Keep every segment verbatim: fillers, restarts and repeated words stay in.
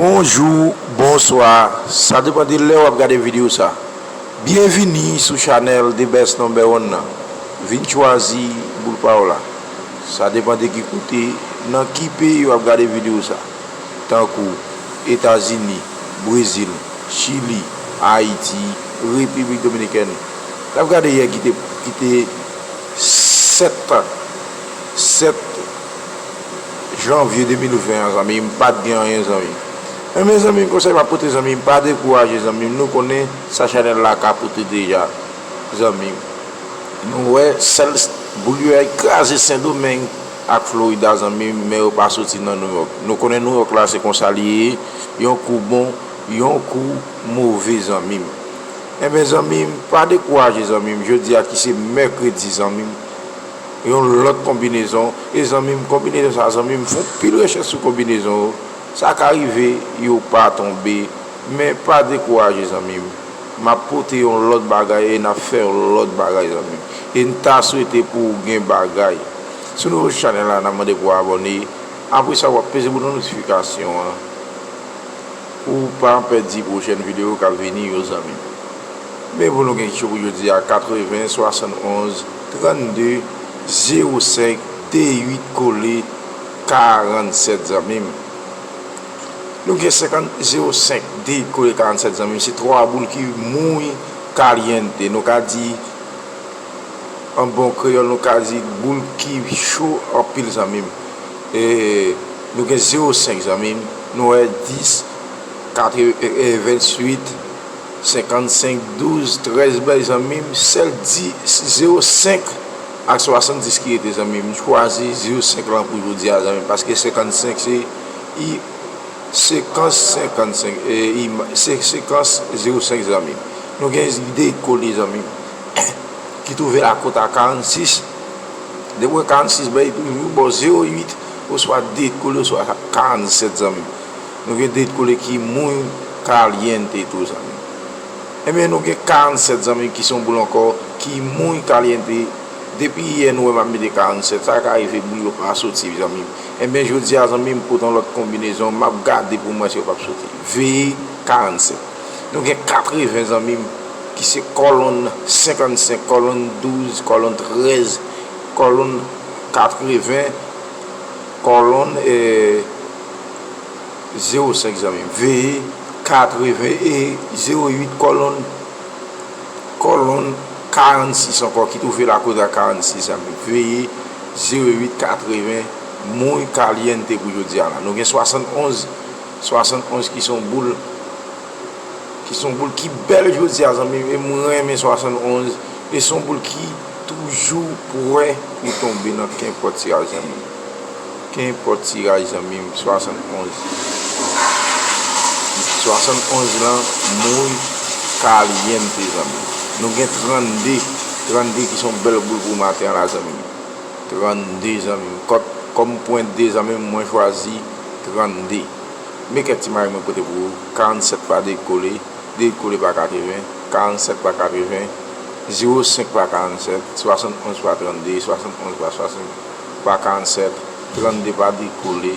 Bonjou, bonswa, sa depann de lè w ap gade videyo sa. Byenvini sou chanèl The Best Number One nan. Vin chwazi boul pa w la. Sa depann de ki kote, nan ki peyi w ap gade videyo sa. Tankou Etazini, Brezil, Chili, Ayiti, Repiblik Dominikèn. N ap gade yè ki te, ki te sèt, sèt janvye de mil ven an, zanmi m, pa t gen anyen, zanmi m. Enben, zanmi m, konsèy m ap pote, zanmi m, pa dekouraje, zanmi m. Nou konnen sa chanèl la ka pote deja, zanmi m. Nou wè, sèl boul yo a kraze Sendomeng ak Florida, zanmi m, men yo pa soti nan Nouyòk. Nou konnen Nouyòk la, se konsa li ye, yon kou bon, yon kou move, zanmi m. Enben, zanmi m, pa dekouraje, zanmi m. Jodi a ki se mèkredi, zanmi m, yon lòt konbinezon. E zanmi m, konbinezon sa, zanmi m, fè yon pil rechèch sou konbinezon yo. Sa ka rive, yo pa tonbe. Men pa dekouraje, zanmi m. M ap pote yon lòt bagay e n ap fè yon lòt bagay, zanmi m. E n ta swete pou w gen bagay. Si w nouvo sou chanèl la, n ap mande pou w abòne. Apre sa, w ap peze bouton notifikasyon an pou w pa pèdi pwochèn videyo k ap vini yo, zanmi m. Men pou nou gen ki cho pou jodi a, katreven, swasannonz, trannde, zewo senk, deyit kole, karannsèt, zanmi m. Nou gen senkant, zewo senk, deyit kole, karannsèt, zanmi m. Se twa boul ki muy caliente. Nou ka di, an bon kreyòl, nou ka di boul ki cho anpil, zanmi m. E nou gen zewo senk, zanmi m. Nou wè dis, katre, e, e, venntuit, senkannsenk, douz, trèz bay, zanmi m. Sèl di, zewo senk ak swasanndis ki rete, zanmi m. M chwazi zewo senk lan pou jodi a, zanmi m, paske senkannsenk se, i, sekans senkannsenk, e, i, se, sekans zewo senk, zanmi m. Nou gen deyit kole, zanmi m, ki twouve lakòt a karannsis. Depi w wè karannsis bay, toujou ba w zewo uit, oswa deyit kole, oswa karannsèt, zanmi m. Nou gen deyit kole ki muy caliente tou, zanmi m. Ebyen, nou gen karannsèt, zanmi m, ki se yon boul ankò, ki muy caliente. Depi yè nou wè m ap mete karannsèt, sa ka rive boul yo pa soti, zanmi m. Ebyen, jodi a, zanmi m, pote yon lòt konbinezon, m ap gade pou m wè si yo p ap soti. Veye karannsèt. Nou gen katreven, zanmi m, ki se kòlonn senkannsenk, kòlonn douz, kòlonn trèz, kòlonn katreven, kòlonn, e, zewo senk, zanmi m. Veye katreven e zewo uit, kòlonn, kòlonn karannsis ankò, ki twouve lakòt a karannsis, zanmi m. Veye zewo uit, katreven, muy caliente pou jodi a la. Nou gen swasannonz, swasannonz ki se yon boul, ki se yon boul ki bèl jodi a, zanmi m. E mwen renmen swasannonz. E se yon boul ki toujou prè pou tonbe nan kenpòt tiraj, zanmi m. Kenpòt tiraj, zanmi m, swasannonz. Swasannonz lan, muy caliente, zanmi m. Nou gen trannde, trannde ki se yon bèl boul pou maten an la, zanmi m. Trannde, zanmi m. Kòm, kòm pwen de, zanmi m, mwen chwazi trannde. Men kèk ti mari mwen pote pou ou, karannsèt pa deyit kole, deyit kole pa katreven, karannsèt pa katreven, zewo senk pa karannsèt, swasannonz pa trannde, swasannonz pa swasann, pa karannsèt, trannde pa deyit kole,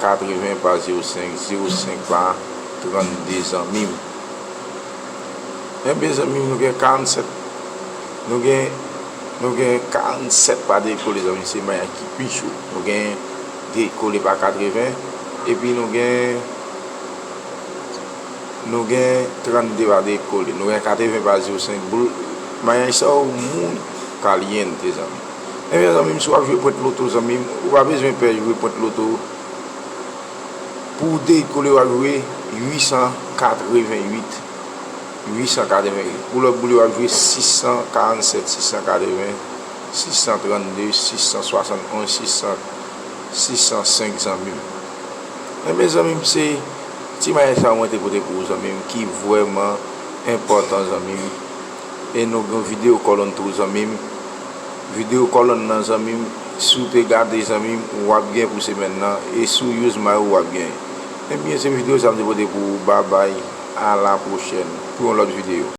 katreven pa zewo senk, zewo senk pa trannde, zanmi m. Enben, zanmi m, nou gen karannsèt, nou gen, nou gen karannsèt pa deyit kole, zanmi m, se maya ki pi cho. Nou gen deyit kole pa katreven, epi nou gen, nou gen trannde pa deyit kole. Nou gen katreven pa zewo senk, boul, maya sa yo muy caliente, zanmi m. Enben, zanmi m, si w ap jwe pwent loto, zanmi m, ou pa bezwen pè jwe pwent loto. Pou deyit kole, w ap jwe uit san katreven uit, uit san katreven uit. Pou lòt boul yo, w ap jwe sis san karannsèt, sis san katreven, sis san trannde, sis san swasannonz, sis san, sis san senk, zanmi m. Enben, zanmi m, se ti bagay sa yo mwen te pote pou ou, zanmi m, ki vrèman enpòtan, zanmi m. E nou gen videyo kòlonn tou, zanmi m. Videyo kòlonn nan, zanmi m, si w te gade, zanmi m, w ap gen pou semèn nan. E si w use mayo, w ap gen. Ebyen, se videyo sa m te pote pou ou. Babay, a la pwochèn, pou yon lòt videyo.